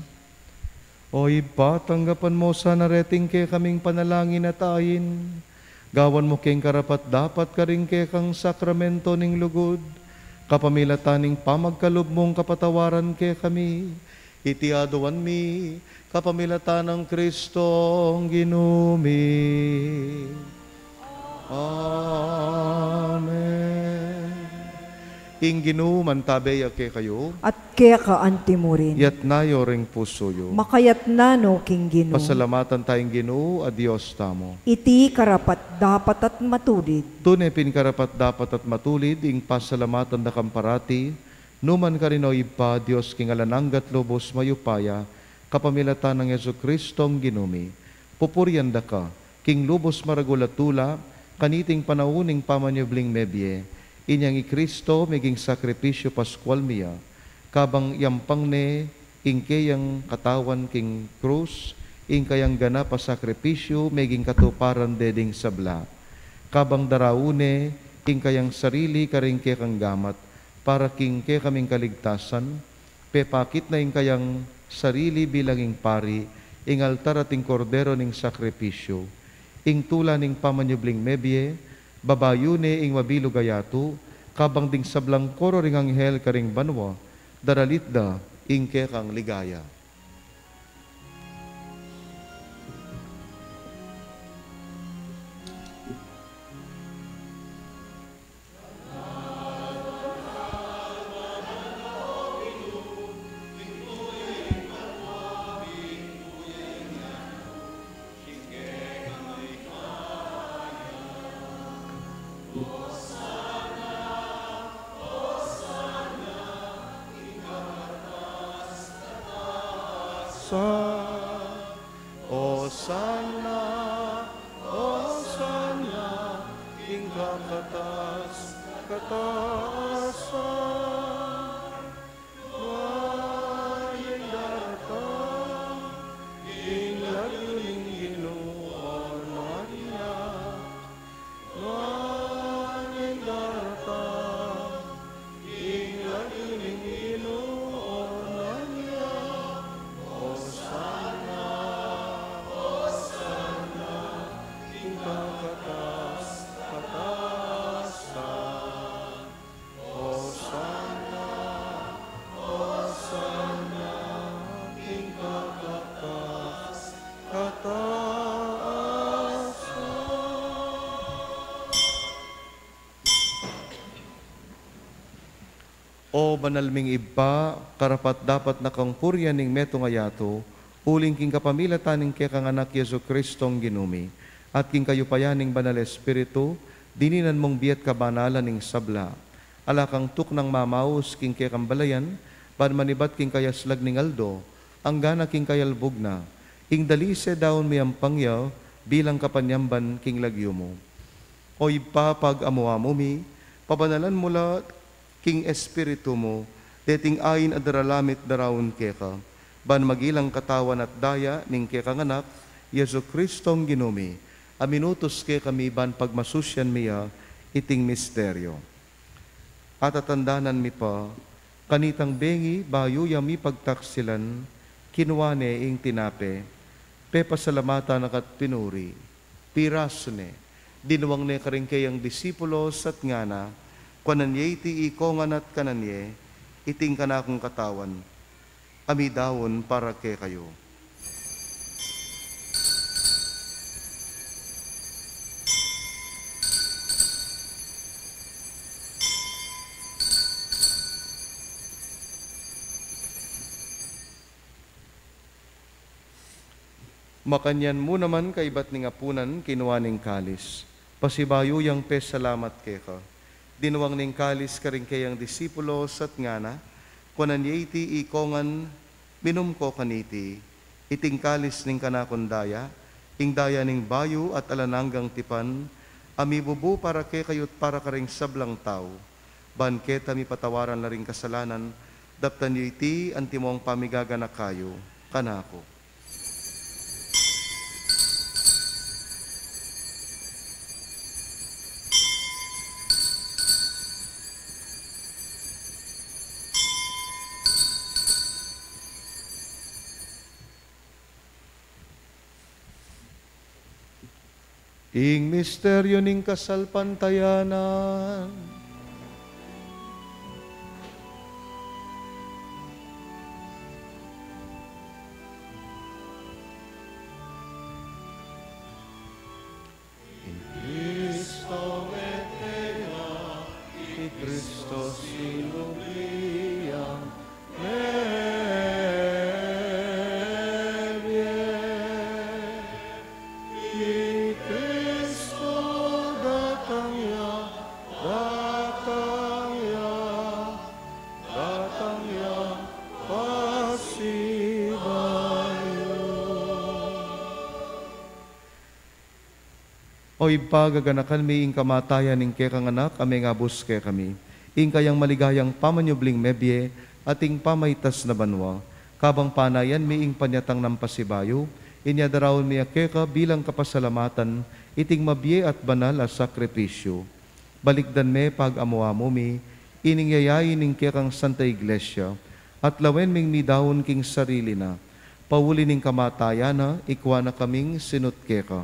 O Ibpa, tanggapan mu sana reting kekaming panalangin at ain. Gawan mu keng karapat-dapat karing kekang sakramento ning lugud, kapamilatan ning pamagkalub mung kapatawaran kekami. Iti aduan mi kapamilatan nang Kristong Ginu mi. Amen. Ing Ginu mantabe ya kekayu. At keka anti mu rin. Itas yu ring pusu yu. Makatas na no king Ginu. Pasalamatan taya ing Ginu a Dios tamu. Iti karapat-dapat at matulid. Tune pin karapat-dapat at matulid ing pasalamatan da kang parati, nu man karin, o Ibpa, Dios king alang angga at lubos mayupaya, kapamilatan nang Jesucristong Ginu mi. Pupurian da ka king lubos maragul a tula, kaniting panaun ning pamanyubling mebie, inyang i Kristo meging sakripisyu Paskual mi ya, kabang yampang ne ing keyang katawan king krus, ing kayang ganap a sakripisyu meging katuparan de ding sabla. Kabang daraun ne ing kayang sarili karing kekang gamat para king kekaming kaligtasan, pepakit na ing kayang sarili bilang ing pari, ing altar at ing kordero ning sakripisyu. Ing tula ning pamanyubling mebie, babayu ne ing mabilug a yatu, kabang ding sablang koro ring anghel karing banua, daralit da ing kekang ligaya. Sa, Osana, Osana, king kakatas-kataasan. Nuan ing daratang king lagyu ning Ginu, o nuan ya. Nuan ing daratang king lagyu ning Ginu, o nuan ya. Osana, Osana, king kakatas-katasan. Osana, Osana, king kakatas-katasan. O banal ming Ibpa, karapat-dapat na kang purian ning metung a yatu, uling king kapamilatan ning kekang Anak Jesucristong Ginu mi, at king kayupayan ning Banal Espiritu, dininan mung bie at kabanalan ing sabla. Ala kang tuknang mamaus king kekang balayan, ban manibat king kayaslag ning aldo, anggana king kayalbug na, ing dalise daun miyampang ya bilang kapanyamban king lagyu mu. O Ibpa, pag-amu-amu mi, pabanalan mu la king Espiritu mu deting ain a daralamit daraun keka, ban magilang katawan at daya ning kekang Anak, Jesucristong Ginu mi, a minutus kekami ban pagmasusyan mi ya iting misteryo. Atatandanan mi pa, kanitang bengi bayu ya mipagtaksilan, kinua ne ing tinape, pepasalamatan na ka't pinuri, pirasu ne, dinuang ne karing keyang disipulos at ngana, kuanan ye iti ikongan at kanan ye, iti ing kanakung katawan, a midaun para kekayu. Makanyan mu naman kaibat ning apunan, kinua ne ing kalis, pasibayu yang pesalamat keka, dinuang ne ing kalis karing keyang disipulos at ngana: Kuanan ye iti ikongan, minum ko kaniti, iti ing kalis ning kanakung daya, ing daya ning bayu at alang anggang tipan, a mibubu para kekayu at para karing sablang tau, ban keta mipatawaran la ring kasalanan. Daptan yu iti antimong pamigaganaka yu kanaku. Ing misteryu ning kasalpantayanan. In Cristo et ea, y Christus in luminium, Mebie, i Kristo datang ya, datang ya, datang ya, pasibayu. O Ibpa, gaganakan mi ing kamatayan ning kekang Anak a mengabus kekami, ing kayang maligayang pamanyubling mebie at ing pamaitas na banua. Kabang panayan mi ing panyatang nang pasibayu, inya daraun mi ya keka bilang kapasalamatan iting mabie at banal a sakripisyu. Balikdan me pag-amu-amu mi ining yayain ning kekang Santa Iglesia, at lawen ming midaun king sarili na. Pauli ning kamatayan na, ikua na kaming sinut keka.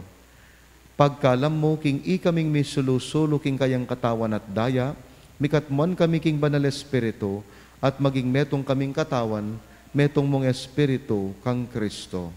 Pagkalam mu king ikaming misulu-sulu king kayang katawan at daya, mikatmuan kami king Banal Espiritu, at maging metung kaming katawan, metung mung Espiritu kang Kristo.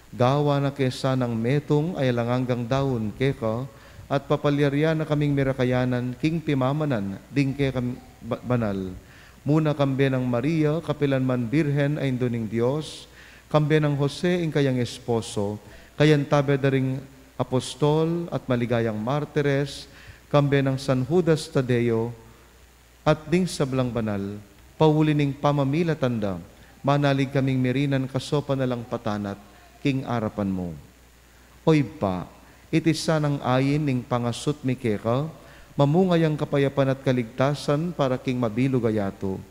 Gawan na ke sanang metung a alang anggang daun keka, at papalyarian na kaming mirakayanan king pimamanan ding kekang ba-, banal. Muna kambe nang Maria, kapilan man Birhen a Indu ning Dios, kambe nang Jose ing kayang esposo, kayang tabe da ring apostol at maligayang martires, kambe nang San Judas Tadeo, at ding sablang banal, pauli ning pamamilatan da, manalig kaming mirinan kasopan na lang patanat king arapan mu. O Ibpa, iti sanang ain ning pangasut mi keka, mamunga yang kapayapan at kaligtasan para king mabilug a yatu.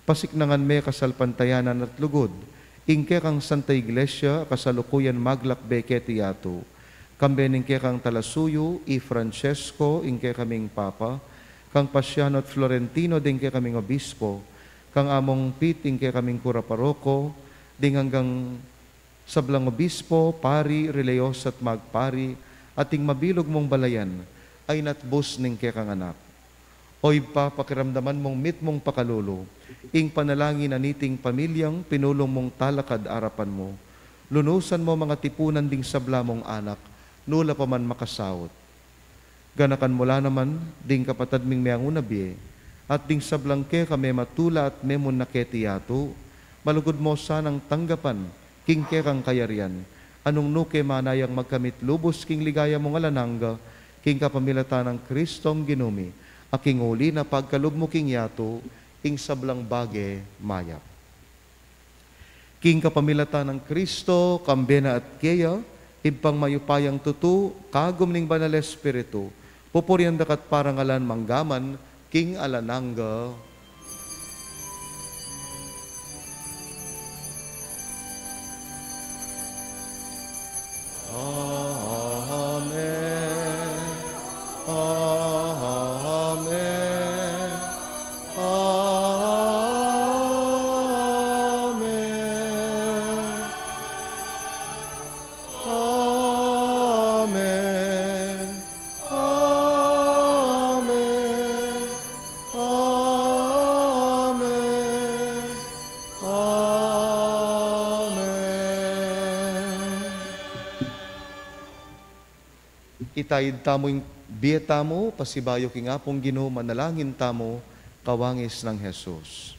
Pasiknangan me kasalpantayanan at lugud ing kekang Santa Iglesia a kasalukuyan maglakbe keti yatu. Kambe ning kekang talasuyu, i Francesco, ing kekaming Papa, kang Paciano at Florentino, ding kekaming obispo, kang Among Pete, ing kekaming kura paroko, ding anggang sablang obispo, pari, relihiyosa at magpari, at ing mabilug mung balayan a inatbus ning kekang Anak. O Ibpa, pakiramdaman mung mitmung pakalulu ing panalangin a niting pamilyang pinulung mung talakad arapan mu. Lunusan mu mangatipunan ding sabla mung anak, nu la pa man makasaut. Ganakan mu la naman ding kapatad ming meangu na bie, at ding sablang keka mematula at memunna keti yatu, malugud mu sanang tanggapan king kekang kayarian, a nung nu ke manayang magkamit lubus king ligaya mung alang angga, king kapamilatan nang Kristong Ginu mi, a king uli na pagkalub mu king yatu ing sablang bage mayap. King kapamilatan nang Kristo, kambe na at keya, Ibpang mayupayang tutu, kagum ning Banal Espiritu, pupurian da ka at parangalan manggaman king alang angga. Amen. Amen. Amen. Amen. Amen. Amen. Amen. Itaid tamu ing bie tamu, pasibayu king Apung Ginu, manalangin tamu, kawangis nang Jesus.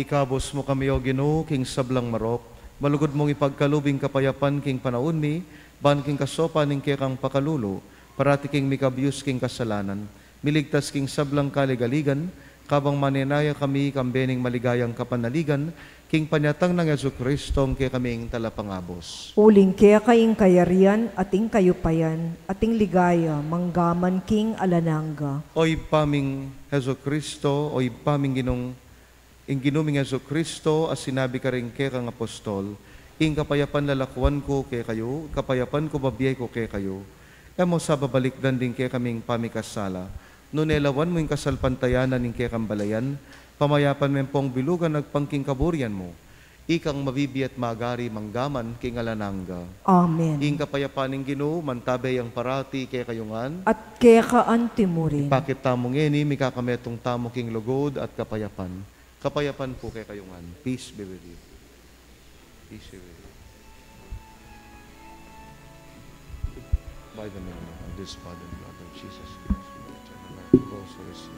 Ikabus mu kami, O Ginu, king sablang marok, malugud mung ipagkalub ing kapayapan king panaun mi, ban king kasaupan ning kekang pakalulu, parati kaming mikabyus king kasalanan, miligtas king sablang kaligaligan, kabang manenaya kami kambe ning maligayang kapanaligan, king panyatang nang Jesucristo, ing kekaming Talapangabus. Uling keka ing kayarian, at ing kayupayan, at ing ligaya, mangga man king alang angga. O Ibpa ming Jesucristo, o Ibpa ming Ginung, ing Ginu ming Jesucristo, a sinabi karing kekang apostol, ing kapayapan lalakwan ku kekayu, kapayapan ku bibie ku kekayu. E mu sa babalikdan ding kekaming pamikasala, nune lawan mu ing kasalpantayanan ning kekang balayan, pamayapan me pung bilugan agpang king kaburian mu. Ikang mabibie at magari mangga man king alang angga. Amen. Ing kapayapan ning Ginu, mantabe yang parati kekayu ngan. At keka antimurin. Ipakit tamu ngeni, mikakametung tamu king lugud at kapayapan. Kapayapan pu kekayu ngan. Peace be with you. Peace be with you. By the name of this Father and blood of Jesus Christ, we turn our rosary.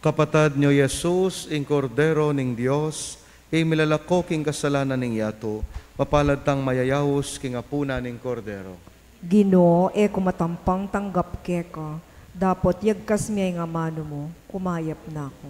Kapatad nyo Jesus, ing Kordero ning Dios, ing milalako king kasalanan ning yatu, mapalad tang mayayaus king apunan ning Kordero. Ginu, e ku matampang tanggap keka, dapot yagkas me ing amanu mu, kumayap na ku.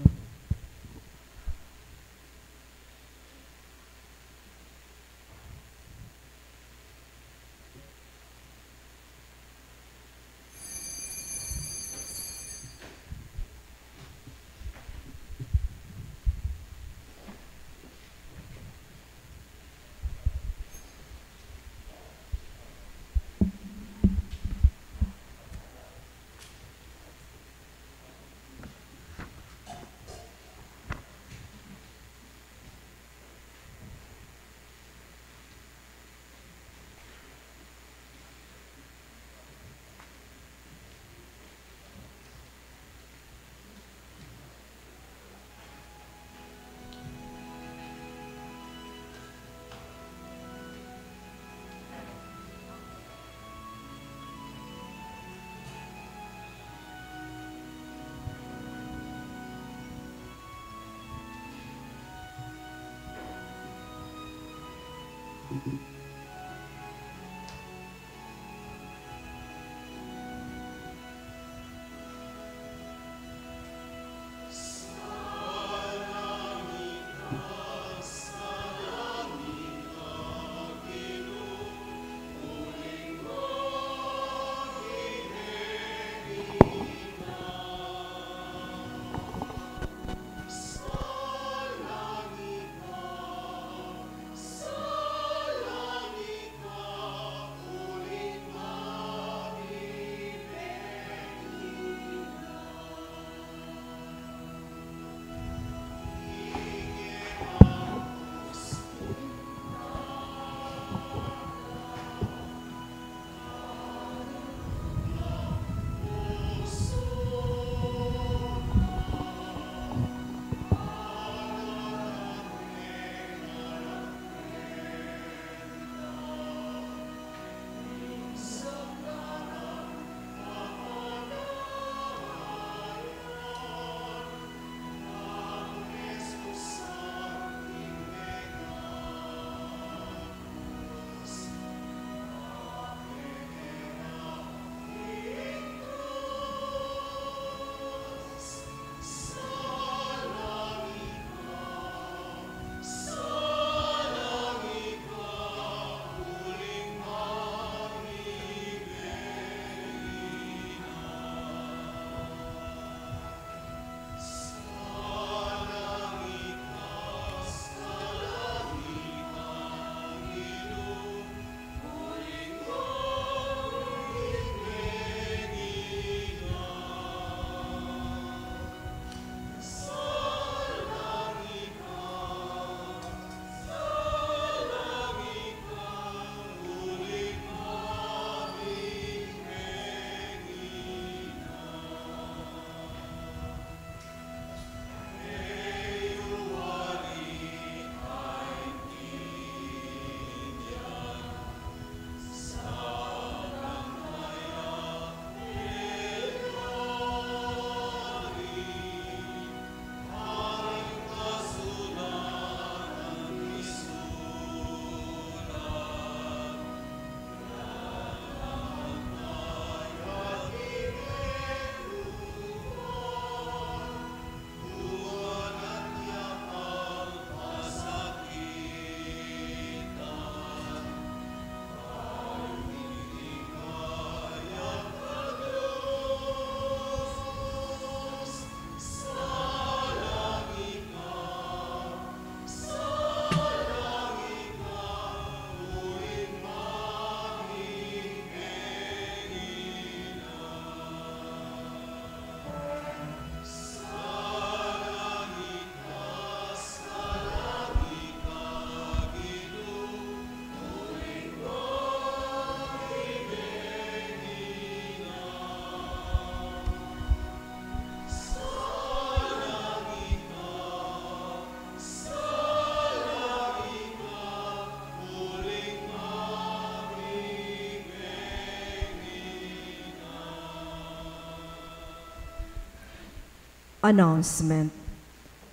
Announcement.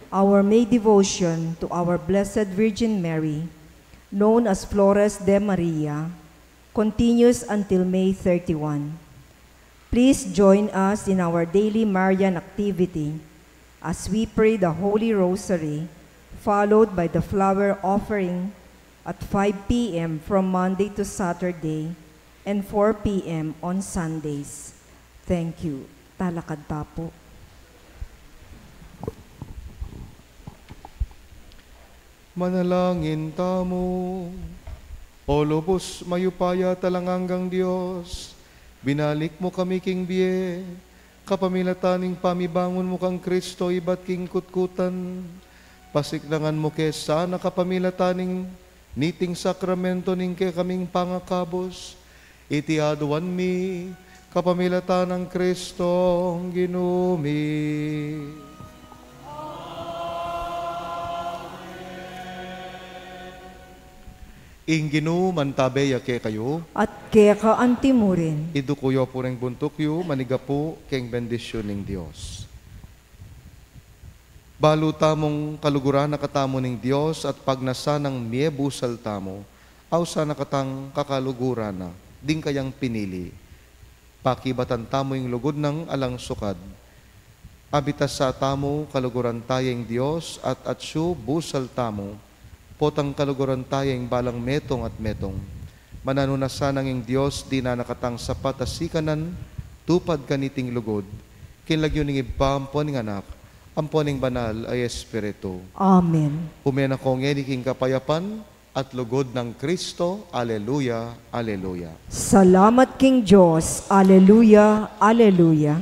Our May devotion to our Blessed Virgin Mary, known as Flores de Maria, continues until May thirty-one. Please join us in our daily Marian activity as we pray the Holy Rosary, followed by the flower offering at five p.m. from Monday to Saturday and four p.m. on Sundays. Thank you. Talakad ta po. Manalangin tamu. O lubus mayupaya at alang anggang Dios, binalik mu kami king bie, kapamilatan ning pamibangun mu kang Kristo ibat king kutkutan. Pasiknangan mu ke sana kapamilatan ning niting sakramento ning kekaming pangakabus. Iti aduan mi kapamilatan nang Kristong Ginu mi. Ing Ginu mantabe ya kekayu. At keka anti mu rin. Iduku yu pu ring buntuk yu, manigapu king bendisyun ning Dios. Balu tamung kaluguran na katamu ning Dios at pagnasan nang mie busal tamu, ausan na katang kakaluguran na, ding kayang pinili. Pakibatan tamu ing lugud nang alang sukad. Abitasa tamu kaluguran taya ing Dios at atsu busal tamu, potang kaluguran taya ing balang metung at metung. Mananu na sanang ing Dios, dinan na katang sapat a sikanan, tupad kaniting lugud. King lagyu ning Ibpa, ampo ning Anak, ampo ning Banal a Espiritu. Amen. Ume na ko ngeni king kapayapan at lugud nang Kristo. Aleluya, aleluya. Salamat king Dios. Aleluya, aleluya.